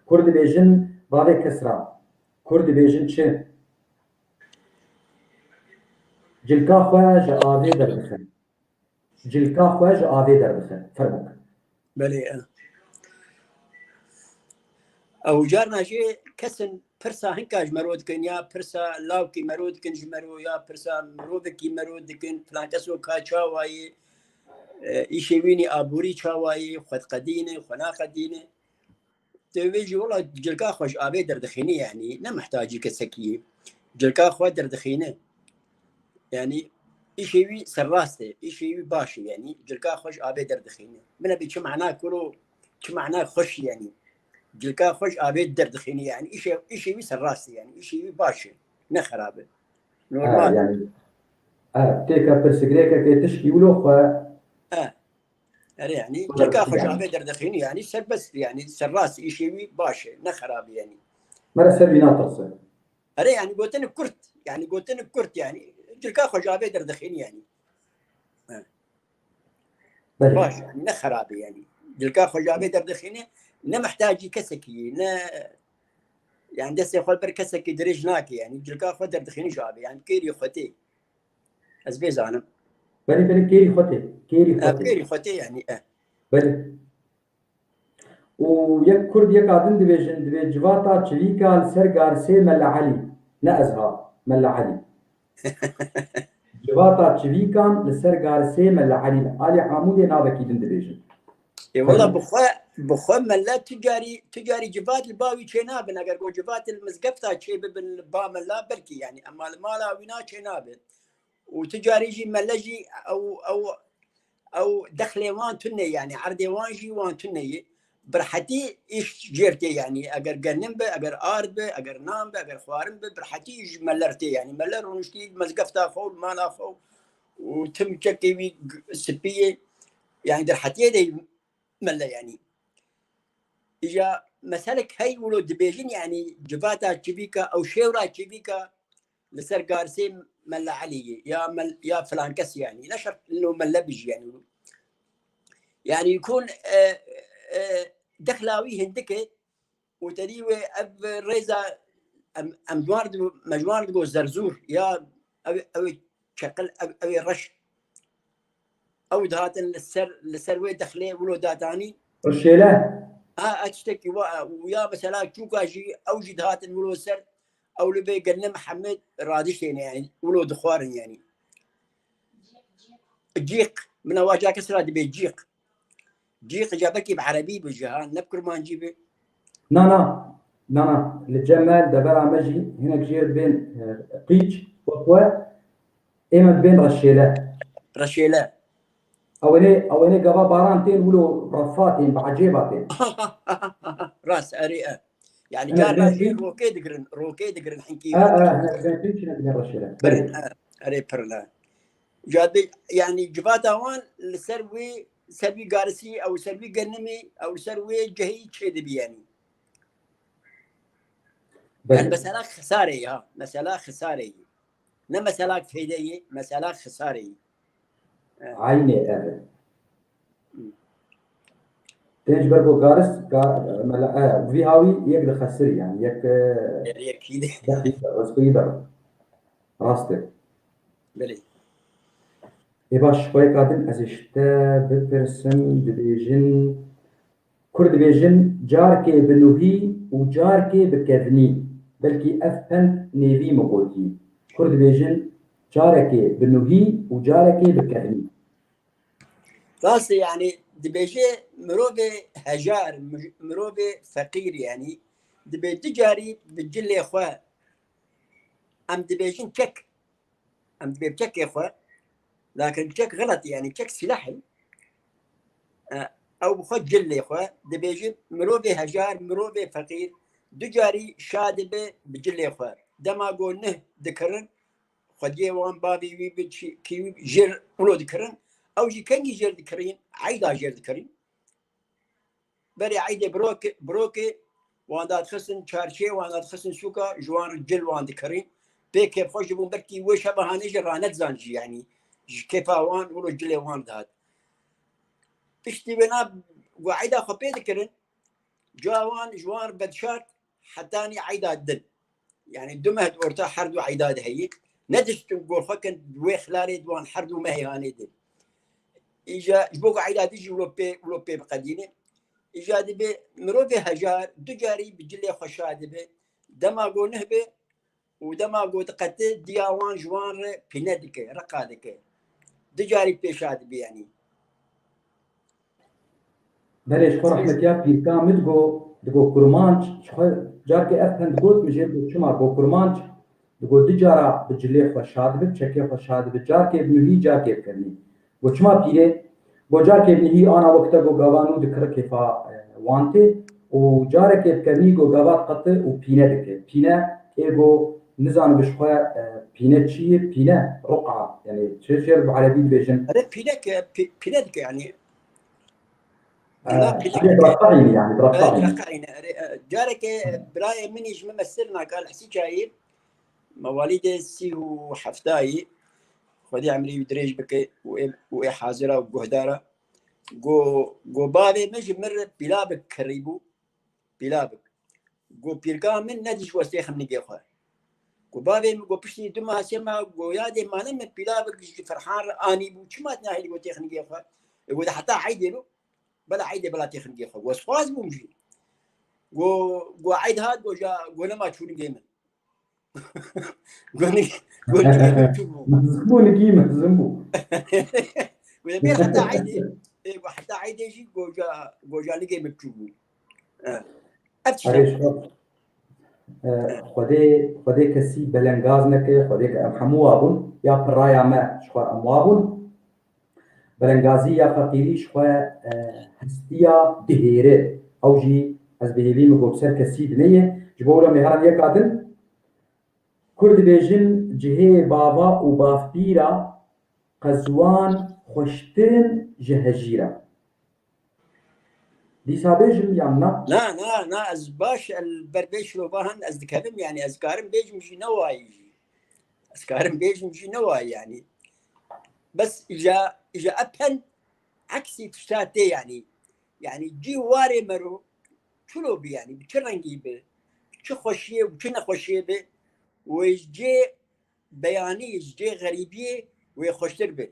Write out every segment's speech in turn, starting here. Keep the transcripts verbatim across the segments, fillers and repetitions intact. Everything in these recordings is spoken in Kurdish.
Kur dibêjin bavê Kisra. Kur dibêjin çi? Cilka xwe ji avê derdixe. Cilka xwe ji avê derdixe. Fermo. Belê, e. Ew carna jî kesin pirsa hinka ji mero dikin, ya pirsa lawkî mero dikin ji mero, ya pirsa mirovekî mero dikin, filan keso ka çawa ye, e, îşê wînî aborî çawa ye, xwe diqedîne, xwe naqedîne. Tu vê jî wela cilka xwe ji avê derdixîne, yanî ne mihtacî kesekî ye. Cilka xwe derdixîne. Yanî îşê wî serrast e, îşê wî baş e, yanî cilka xwe ji avê derdixîne. Min nebî çi mana kuro, çi mana xweş, yanî cilka xwe ji avê derdixîne, yanî îşê, îşê wî serrast e, yanî îşê wî baş e, ne xerab e. Normal. Ha, yanî, ha, têke pirsigrêkekê tişkî wilo xwe. Ha. Erê, yanî, wilo cilka xwe ji yanî avê derdixîne, yanî serbest, yanî serrast, îşê wî baş e, ne xerab e, yanî. Mere ser wî natirse. Erê, yanî gotinik kurt, yanî gotinik kurt, yanî cilka xwe ji avê derdixîne, yanî. He. Belê. Baş, yanî ne xerab e, yanî. Cilka xwe ji avê derdixîne, ne mihtacî kesekî ye, ne, yanî destê xwe ber kesekî dirêj nake, yanî cilka xwe derdixîne ji avê, yanî kêrî xwe tê. Ez vê zanim. Belê, belê, kêrî xwe tê, kêrî xwe tê. Kêrî xwe tê, yanî, e. Belê. Û yek kurd yeka din dibêjin, dibê civata çivîka li ser garsê Mele Elî. Ne ez ha, Mele Elî. Civata çivîkan li ser garsê Mele Elî. Alî Amûdê navekî din dibêjin. Ê, wela bi xwe, bi xwe mele tu carî, tu carî civat li ba wî çê nabin. Eger ku civat li mizgefta çê bibin li ba mela belkî, yanî, ema li mala wî na çê nabin. Û tu carî jî mele jî ew, ew, ew dexlê wan tune, yanî erdê wan jî wan tune ye. Bi rehetî îş jêr tê, yanî eger genim be, eger ard be, eger nan be, eger xwarin be, bi rehetî ji mele re tê, yanî mele rûniştî mezgefta xwe û mala xwe û tim çekê wî g-, spî ye, yanî di rehetiyê de mele, yanî. Îja meselek hey wilo dibêjin, yanî civata çivîka ew şêwra çivîka li ser garsê Mele Elî ye, ya mel-, ya filan kes, yanî. Ne şert ino mele bijî, yanî. Yanî kun, e, e, dexla wî hindik e û te dî wê ev rêza em, em ji wan re digo, me ji wan re digo zerzûr ya ew, ew ê çeqil, ev, ew ê reş. Ew dihatin li ser, li ser wê dexlê wilo datanî. Rişêle. Ha, ev tiştekî wa, û ya mesela çûka jî, ew jî dihatin wilo ser, ew li bê gelne Mihemed radiştêne, yanî wilo dixwarin, yanî. Cîq, min ewa ca kesra dibê cîq. Cîq ca belkî bi erebî bi jî, ha, ne bi kurmancî bi. Na, na, na, na. Li cem me, li devera me jî hinek jê re dibên, e, qîç, wek we, ê me dibên reşêle. Reşêle. Ew ê, ew ê gava baran tên wilo refa tên, bi ecêba tên. Rast, erê e. Yanî hinek carna dibên jî qîç. Rokê digirin, rokê digirin hinkî. E, e, hinek dibên qîç, hinek dibên reşêle. Belê. Birin, e, erê pir ne. Ca dê, yanî civata wan li ser wê, ser wî garisî, ew ser wî genimî, ew ser wê cehî çê dibî, yanî. Belê. Yanî mesela xisarê ya, mesela xisarê ye. Ne mesela feyde ye, mesela xisarê ye. E. Eynê ev e. Hı. Tên ji ber ku garis, ga-, mela, e, vî hawî yek dixesirî, yanî yek, e, yek, yek, yek. Rizqî de. Rast e. Belê. Ê baş, xweyka din ez ê ji te bipirsim, dibêjin, kur dibêjin, carkê bi nûhî û carkê bi kevnî. Belkî ev pend nêvî min gotî. Kur dibêjin, carekê bi nûhî û carekê bi kevnî. Rast e, yanî dibêje mirovê hejar, mi-, mirovê feqîr, yanî dibê du carî bi cilê xwe, em dibêjin çek. Em dibê bi çekê xwe, lakin çek xelet, yanî çek sîleh in. E, ew bi xwe cilê xwe dibêjin, mirovê hejar, mirovê feqîr, du carî şa dibe bi cilê xwe. Dema go nih dikirin, xwediyê wan, bavê wî bi çi-, kî wî jêr wilo dikirin, ew jî kengî jêr dikirîn, eyda jêr dikirîn. Berê eydê birokê, birokê wan dadixistin çarşiyê, wan dadixistin sûka, ji wan re cil wan dikirîn. Pê kêfxweş dibûn, belkî wê şeva hanê jî ranedizan jî, yanî ji kêfa wan wilo cilê wan dihat. Piştî wêna ku eyda xwe pê dikirin, Ca wan ji wan re vedişart hetanî eyda din. Yani du meh di orta her du eyda de heye. Nediştin gor xwe kin wê xilarê di wan her du mehê hanê de. Îja ji bo ku eyda din jî wilo pê, wilo pê biqedîne. Îja dibe mirovê hejar du carî bi cilê xwe şa dibe. Dema go nih be, û dema ku diqete diya wan ji wan re pîne dike, riqa dike. Du carî pêşa dibe, yanî. Belê, ji xwe rehmetiya pîrka min digo, digo kurmanc, ji xwe carkê ev pend got, min jê digot çima, go kurmanc, digo du cara bi cilê xwe şa dibe, bi çekê xwe şa dibe, carkê bi nuhî, carkê bi kevnî. Go çima pîrê? Go carkê bi nuhî ana wekte go gava nû dikire kêfa, e, wan tê û carekê bi kevnî go gava diqete û pîne dike. Pîne ê go nizanibe ji xwe, e, pîne çi ye? Pîne, ruqa. Yani çi jê re bi erebî dibêjin? Erê pîne ke, pî-, pîne dike yani. E, Bila pîne yani dike. Bi reqeynî yani, bi reqeynî. Erê, bi reqeynî. Erê, e, careke birayê min î ji min mestir nake, li Hesî Çayî, mewalîdê sî û hefta yî, Xwedê emrê wî dirêj bike û ê, û ê hazira û guhdara. Go, go bavê min ji min re pîlavik kirîbû, pîlavik. Go pîrka min nedî ji westê xim nigê xwe. Go bavê min go piştî du mah sê mah go yadê mane min pîlavik ji Ferhan re anîbû. Çima tu nahêlî go têxin nigê xwe? E, go de heta eydê lo, bela eydê bela têxin nigê xwe. Go ez xwaz bûm jî. Go, go eyd hat, go ja, go nema çû nigê min. Go nigê, go nigê min çû bû. Mezin bû, nigî mezin bû. Go bê heta eydê, e, go heta eydê jî go ja, go ja nigê min çû bû. E, ev tişt Erê e. Ji xwe, e, Xwedê, Xwedê kesî belengaz neke, Xwedê ke em hemû wa bûn, ya piraya me ji xwe em wa bûn. Belengazî ya feqîrî ji xwe, e, hestiya dihêre. Ew jî ez bi hêvî min got ser kesî dineye. Ji bo wilo mêharan yeka din, Kur dibêjin cihê bava û bavpîra, qezwan xweştir in ji hejîra. Dîsa bêjim yan na? Na, na, na, ez baş el ber vê şirovahan ez dikevim, yani ez karim bêjim jî ne wayî jî. Ez karim bêjim jî ne wayî yani. Bes îja, îja epen eksî tişta tê yani. Yani cî warê mero çilo bi yani, bi çi rengî bi, bi çi xweşiyê û çi nexweşiyê bi, wê ji cê beyanî, ji cê xerîbiyê wê xweştir bi.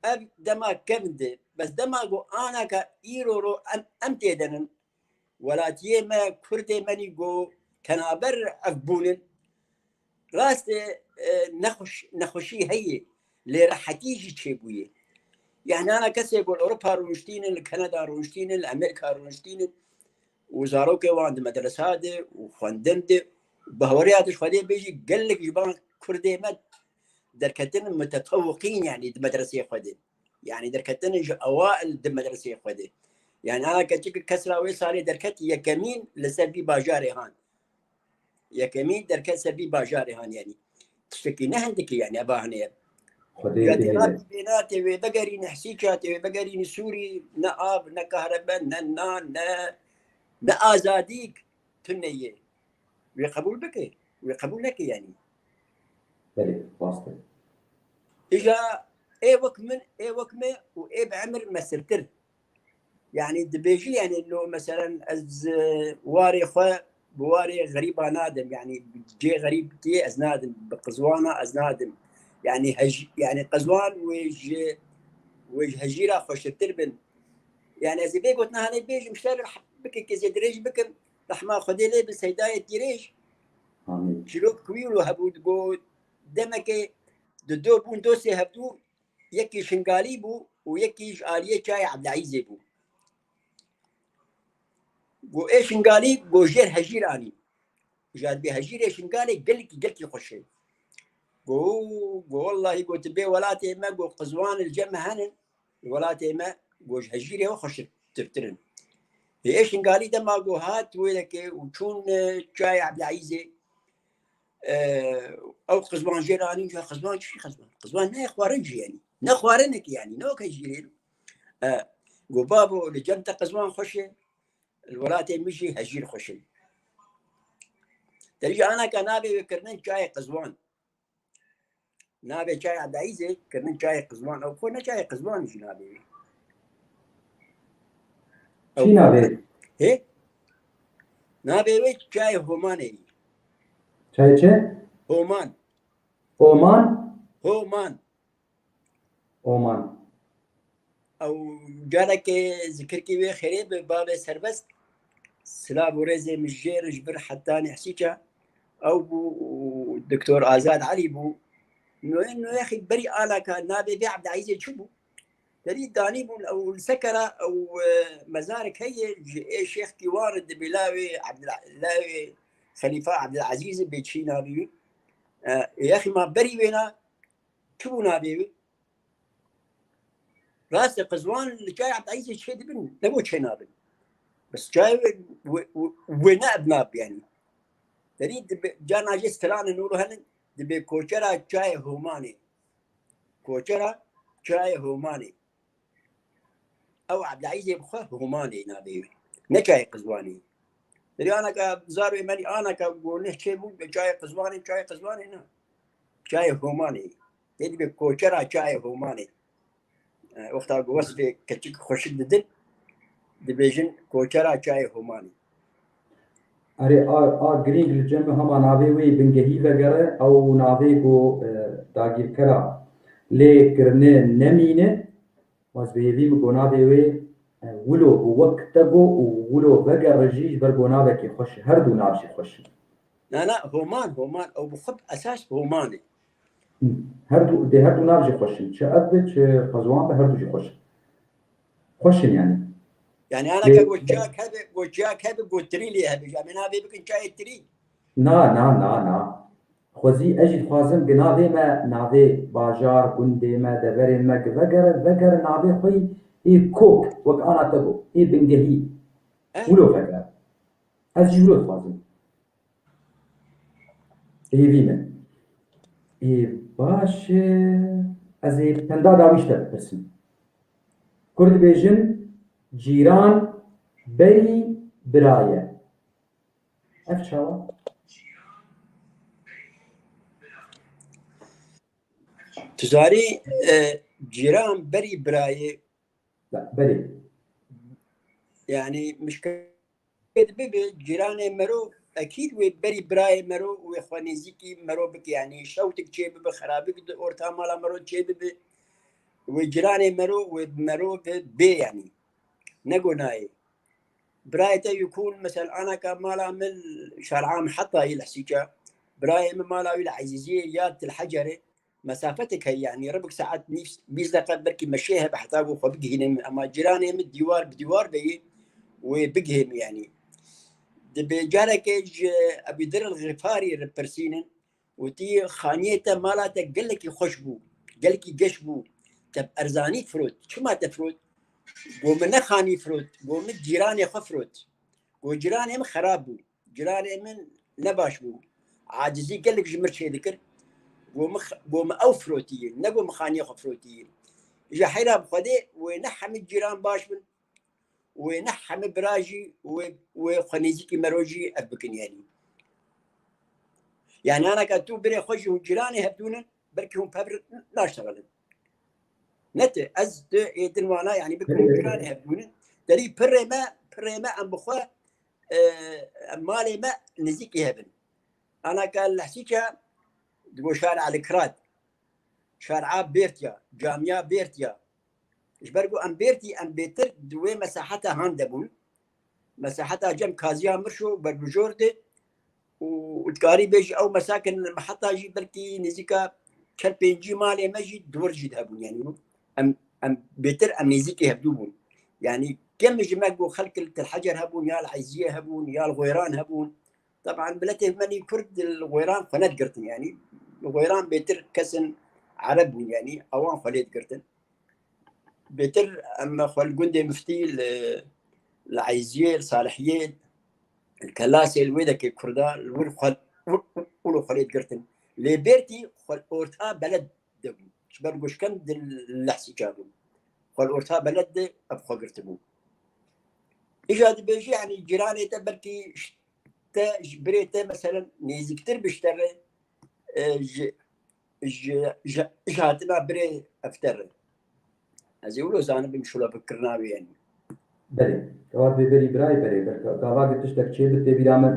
Ev dema kevn de, bes dema ku anaka îro ro em, em têdenin, welatiyê me, kurdê me nî ku tenaber ev bûnin, rast e, e, nexweş-, nexweşî heye, lê rehetî jî çêbûye. Yani ana kesê ku li Ewropa rûniştînin, li Kanada rûniştînin, li Amerîka rûniştînin, û zarokê wan di medresa de û xwendin de, bi hawariya de ji Xwedê bêjî gelek ji van kurdê me derketin mutetewiqîn, yani di medreseyê xwe de. Yani derketin ji ewail di medreseyê xwe de. Yani ana keçik kes ra wê salê derket yekemîn li ser vî bajarê han. Yekemîn derket ser vî bajarê han yani. Tiştekî ne hindikî yani, eva hene ye. Xwedê Ya tê bihêle. Rabî bêna tê wê vegerînî Hesîça, tê wê vegerînî Sûrî, ne av, ne kahrebe, ne nan, ne, ne azadîk tune ye. Wê qebûl bike, wê qebûl neke yani. Belê, rast e. Îja ê wek min, ê wek me û ê bi emir mesirtir. Yani dibêjî yani lo meselen ez, e, warê xwe bi warê xerîba nadim. Yani cê xerîb tê ez nadim. Bi qizwana ez nadim. Yani hej-, yani qizwan wê ji, wê ji hejîra xweştir bin. Yani ez ê vê gotina hanê bêjim, işte bike kezê dirêj bikim. Rehma Xwedê lê bi Seydayê Tîrêj. Amîn. Çîrok ku wî lo hebû digot, demekê di do bûn dostê hevdû, yekî Şingalî bû û yekî ji aliyê Çayê Ebdilezîzê bû. Go ê Şingalî go jêr hejîr anî. Jadbê hejîrê Şingalê gelkî, gelkî xweş e. Go, go wellahî go tu bê welatê me, go qizwan li cem me henin, welatê me go ji hejîrê we xweştirtir in. Hê ê Şingalî dema go hat wê deke û çûn, e, Çayê Ebdilezîzê, e, ew qizwan jê re anîn, ya qizwan çi qizwan? Qizwan ne xwarin jî yani. Ne xwarinekî yani, ne weke jîrê. E, go babo, li cem te qizwan xweş e, li welatê min jî hejîr xweş in. Te jî anaka navê wê kirinin Çayê Qizwan. Navê Çayê Ebdilezîzê kirinin Çayê Qizwan. Ew xwe ne Çayê Qizwan jî navê wê. Çi navê? Ê? Navê wê çayê Homanê yî. Çayê çi? Homan. Oman? Homan. Oman. Ew carekê zikirkî wê xêrê bi bavê serbest. Silav û rêzê min jê re ji vir hetanî hesîça. Ew bû û Doktor Azad Elî bû. Noye noyexî berî alaka navê vê Ebdilezîzê çi bû? Derî danî bûn ew li Sekera ew e, mezarek heye ji ê Şêx Kîwan re dibê lawê Ebdila-, lawê Xelîfa Ebdilezîz bê çî navê wî. E, yexî ma berî wêna çi bû navê wî? Rastê Qizwan li çayê Ebdilezîzê çê dibin, ne bo çê nabin. Bes çayê wê, wê, wê, wê ne ev nab yani. Derî dibe, carna jê stranin û hene, dibê koçera çayê Homanê. Koçera çayê Homanê. Ew Ebdilezîzê bi xwe Homanê navê wî. Ne çayê Qizwanê. Derî anaka zarê me anaka goneh çê bû, çayê Qizwanê, çayê Qizwanê ne. Çayê Homanê. Tê dibê koçera çayê Homanê. E, wexta ku wesfê keçik xweşik didin, dibêjin koçera çayê Homanê. Erê, a, a girîng li cem hema navê wê bingehî vegere, ew navê ku, e, dagîrkera lê kirine nemîne, ez bi hêvî min ku navê wê, e, wilo ku wek te got û wilo vegere jî ji ber ku navekî xweş e. Her du nav jî xweş in. Na, na, Homan, Homan, ew bi xwe esas Homan e. Her du, dê her du nav jî xweş in. Çi ev be, çi Qezwan be, her du jî xweş in. Xweş in yani. Yani anaka gotiya kebe, gotiya kebe gotirî lê hebe. Em ê navê bikin çayê tirî. Na, na, na, na. Xwezî ez jî dixwazim gi navê me, navê bajar, gundê me, deverê me, gi vegere, vegere navê xwe yî ê kok, wek ana te got, ê bingehî. Eh. Wilo vegere. Ez jî wilo dixwazim. Hêvî me. Ê, baş e. Ez ê penda dawî ji te bipirsim. Kurd dibêjin, cîran berî bira ye. Ev çawa? Tu zarî, e, cîran berî birayê. Be-, berî. Yani mişkil bibe, cîranê mero, ekîd wê berî birayê mero, wê xwe nêzîkî mero bike. Yani şewtik çê bibe, xerabik di orta mala mero çê bibe. Wê cîranê mero, wê mero bi bê yani. Ne gonayê. Birayê te yekûn, mesela, anaka mala min şar'a Mihetayî li Hesîça. Birayê min mala wî li Ezîziyê ya Til Hecerê. Mesafetek heye, yani, ribik saet nîv, bîst deqe belkî meşê hebe heta ku xwe bigihînim. Ama cîranê min dîwar bi dîwar de yê, wê bigihêm, yani. Dibê careke ji Ebî Dir el Xifari re pirsînin. Witî, xaniyê te, mala te gelekî xweş bû, gelekî geş bû. Te bi erzanî firot. Çima te firot? Go min ne xanî firot, go min cîranê xwe firot. Go cîranê min xerab bû. Cîranê min ne baş bû. Acizî gelek ji min çê dikir. Go min x-, go min ew firotiye, ne go min xaniyê xwe firotiye. Ji heyra bi Xwedê wê ne hemî cîran baş bin. Wê ne hemî bira jî wê, wê xwe nêzîkî mero jî ev bikin, yani. Yani, anaka tu birê xwe jî hûn cîranê hevdûnin, belkî hûn pevr naştexelin. Ne tu, ez tu ê din wana, yani, bikin hûn cîranê hevdûnin. Derî pirê me, pirê me em bi xwe, e, em malê me nêzîkî hebin. Anaka Lehsîça, digo şar Elikrat, şar a Bêrtiya, camiya Bêrtiya. Ji ber ku em bêrtî, em bêtir di wê mesaheta han de bûn. Mesaheta cem Kaziya Mirşo berbijor de û, û dikarî bêjî ew mesakin heta jî belkî nêzîka çel pêncî malê me jî di wir jî de hebûn. Yani em, em bêtir em nêzîkî hevdû bûn. Yani kêm ji me ku xelk li Til Hecer hebûn, ya li Ezîziyê hebûn, ya li Xwêran hebûn. Teban miletê me nî Kurd li Xwêran xwe nedigirtin, yani li Xwêran bêtir kesin Ereb bûn, yani ewan xwe lê digirtin. Bêtir em xwe li gundê Miftî li, li Eyziyê, li Salihiyê, li Kelasê, li wê dekê Kurda, li wir xwe, wir, wir xwe lê digirtin. Lê Bêrtî xwe li orta beled de bû. Ji ber ku ji kem di Lehsîca bû. Xwe li orta beled de ev xwe girtibû. Îja dibêjî, yanî cîranê te belkî ji te, ji birê te, meselen, nêzîktir bi ji te re, e, ji, ji, ji, ji hatina birê ev te re. Ez ê wilo zanibim şûlebikirina wê, yanî. Belê. Gava dibê berî birayê berê. Ber gava gi tiştek çêbit tê bîra min,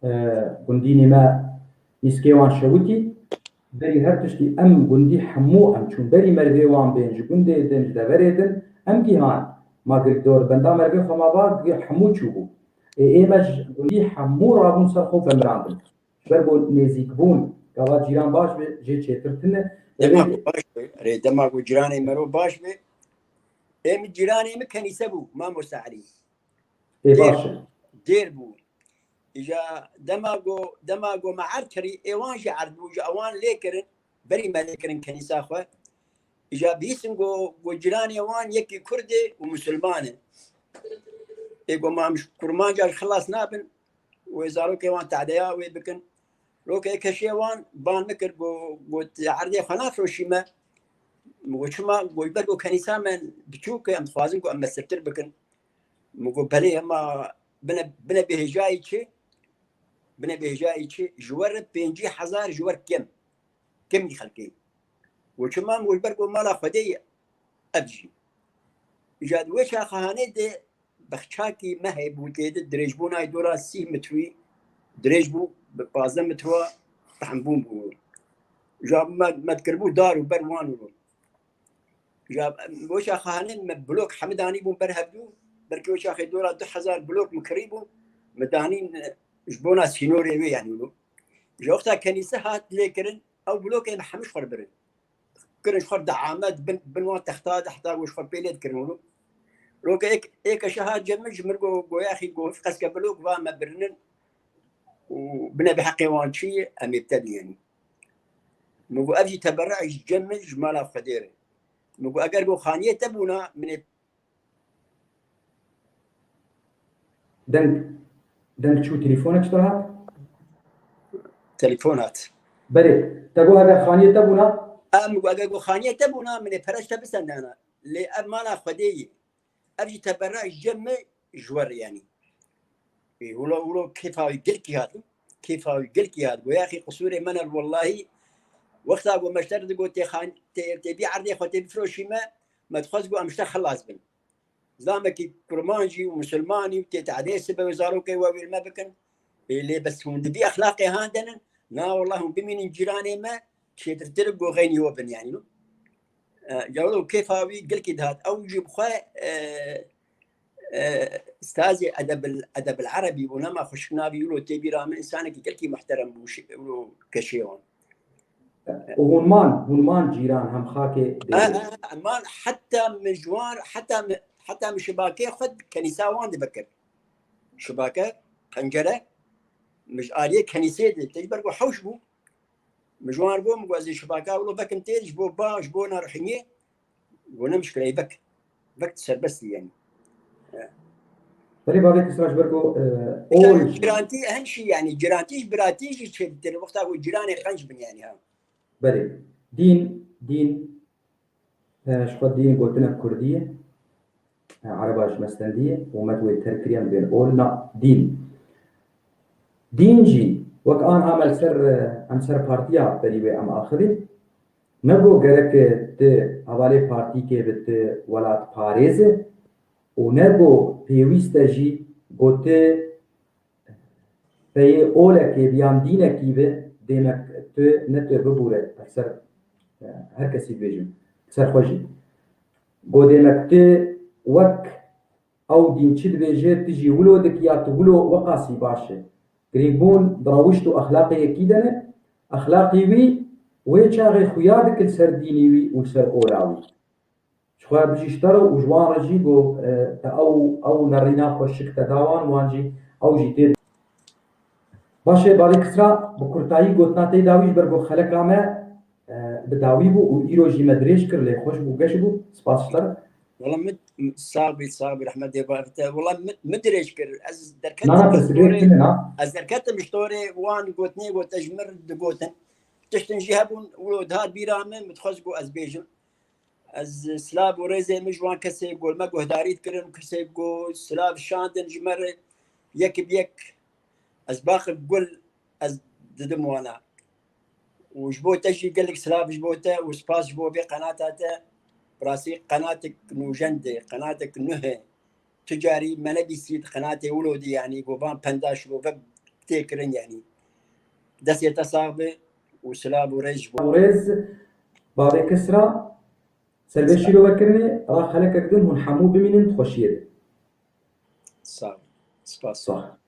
e, gundînê me nîskê wan şewitî. Berî her tiştî em gundî hemû em çûn. Berî merivê wan bên ji gundê din, ji deverê din, em gihan. Ma gi dor benda merivê xwe ma va, gi hemû çûbû. Ê, ê me ji gundî hemû rabûn ser xwe ve mirandin. Ji ber ku nêzîkbûn, gava cîran baş be, jê çêtir tune. Dema ku baş be, erê, dema ku cîranê mero baş be, ê min cîranê min kenîse bû, Mamoste Elî. Ê, baş e. Dêr bû. Îja dema ku, dema ku me erd kirî, ê wan jî erd bû, ji ewan lê kirin, berî me lê kirin kenîsa xwe. Îja bihîstin ku, ku cîranê wan yekî Kurd e û Musulman e. Ê ku ma em ji kurmanca jî xilas nabin, wê zarokê wan tedeya wê bikin. Roke keşê wan ban min kir, got, got, erdê xwe nafroşî me. Min got, çima? Got, ji ber ku kenîsa me biçûk e, em dixwazin ku em mesirtir bikin. Min got, belê, hema bine, bine bêhêjayî çi? Bine bêhêjayî çi? Ji we re pêncî hezar ji we re kem. Kemî xelkê. Got, çima? Min got, ji ber ku mala Xwedê ye. Ev jî. Îja di wê çaxanê de bexçakî me hebû, tê de dirêjbûna dora sî metrî dirêj bû, bi pazdeh metre tehnbûn bû. Ja me, me dikiribû dar û ber wan û. Ja wê çaxanê me blok hemî danîbûn ber hevdû, belkî wê çaxê dora du hezar blok min kirîbû, me danîn, e, ji bona sînorê wê, yanî wilo. Ji wexta kenîse hat lê kirin, ew blokê me hemû ji xwe re birin. Kirin ji xwe re diame, bin, bin wan texta de heta ku ji xwe pê lê dikirin wilo. Roke ê, ê keşe hat cem min, ji min go, goyaxî go, qeske blok va me birinin û bine bi heqê wan çi ye, em ê bi te diyenî. Min got, ev jî teberrû ji cem min, ji mala Xwedê re. Min got, eger got xaniyê te bûna, min ê Deng, deng çû, telefonek ji te hat? Telefon hat. Belê, te got eger xaniyê te bûna? Em got, eger got xaniyê te bûna, min ê pere ji te bisendana. Lê ev mala Xwedê ye. Ev jî teberrû ji cem min ji we re, yanî. Ê, wilo, wilo kêfa wî gelkî hat. Kêfa wî gelkî hat. Goyaxî qisûrê me ne wellahî. Wexta ku me ji te re digot tê xan-, tê, tê bî erdê xwe tê bifroşî me, me dixwest ku em ji te xilas bin. Zilamekî kurmanjî û musulmanî û tê tehdê sibe wê zarokê we wî li me bikin. Ê, lê bes hûn di vî exlaqê han denin. Na, wellahî hûn bimînin cîranê me, çêtirtir go xeynî we bin, yanî, no? E, ya wilo kêfa wî gelkî dihat. Ew jî bi xwe, e, e, stazê edebil, edebil erebî bû, nema xweşik nabî, wilo tê bîra min însanekî gelkî muhterem bû, şi-, wilo keşê wan. Û hûn man, hûn man cîran hem xakê dêrê? E, e, e, man heta min ji wan, heta min, heta min şibakê xwe kenîsa wan dibekir. Şibake, pencere, min ji aliyê kenîsê de, te ji ber ku hewş bû. Min ji wan re got, min got, ez ê şibaka wilo vekim tê, ji bo ba, ji bo na ruhîniyê. Got, ne mişkile, vek. Vek serbest, yanî. Belê, bavê Kisra ji ber ku, e, ol jî. Cîrantî, her şey, yanî, cîrantî ji biratî jî çêtir, wexta ku cîranê qenc bin, yanî, ha. Belê. Dîn, dîn, e, ji xwe dîn gotinek kurdî ye. E, ereba ji me stendî ye û me wê terk kiriye, em bên ol, na, dîn. Dîn jî, wek aniha me li ser, e, em ser partiya berî wê em axivîn. Ne got gerek tu hevalê partîkê bi tu welatparêz e û ne got pêwîst e jî got tu peyê olekê bi yan dînekî bi, dêmek tu ne tu bibûre, li ser, e, her kesî dibêjim, li ser xwe jî. Got dêmek tu wek ew dîn çi dibêje, tu jî wilo dikî ya tu wilo weqasî baş e. Girîngbûn di rewişt û exlaqê yekî de ne. Exlaqî wî wê çaxê xuya dike li ser dînî wî û li ser ola wî. Ji xwe bijî ji te re û ji wan re jî got, e, te ew, ew nerîna xweşik te da wan, wan jî, ew jî tê. Baş e, Balê Kisra, bi kurtayî gotina te yê dawî ji ber ku xeleka me, e, bi dawî bû û îro jî me dirêj kir, lê xweş bû, geş bû. Spas ji te re. Wala min, sax bî, sax bî, rehmet dê ba te. Wala min, min dirêj kir. Ez Na, na, derketim ji pirsgirêk torê, tune, na. Ez derketim ji torê wan gotinê got, te ji min re digotin. Tiştin jî hebûn, wilo dihat bîra min, min dixwest got ez bêjim. Ez silav û rêzê min ji wan kesê ku li me guhdarî dikirin, kesê ku silav şandin ji me re, yek bi yek ez baxek gul ez didim wana. Û ji bo te jî gelek silav ji bo te û spas ji bo vê qenata te. Bi rastî qenatek nûjen de, qenatek nuh e. tu carî me nebîsî di qenatê Wilo dî, yanî ku van penda şirove tê kirin, yanî destê te sax be û silav û rêz ji bo. Rêz bavê Kisra, ser vê şîrovekirinê ra xelekek din hûn hemû bimînin di xweşiyê de. Sağ ol. Spas. Sağ.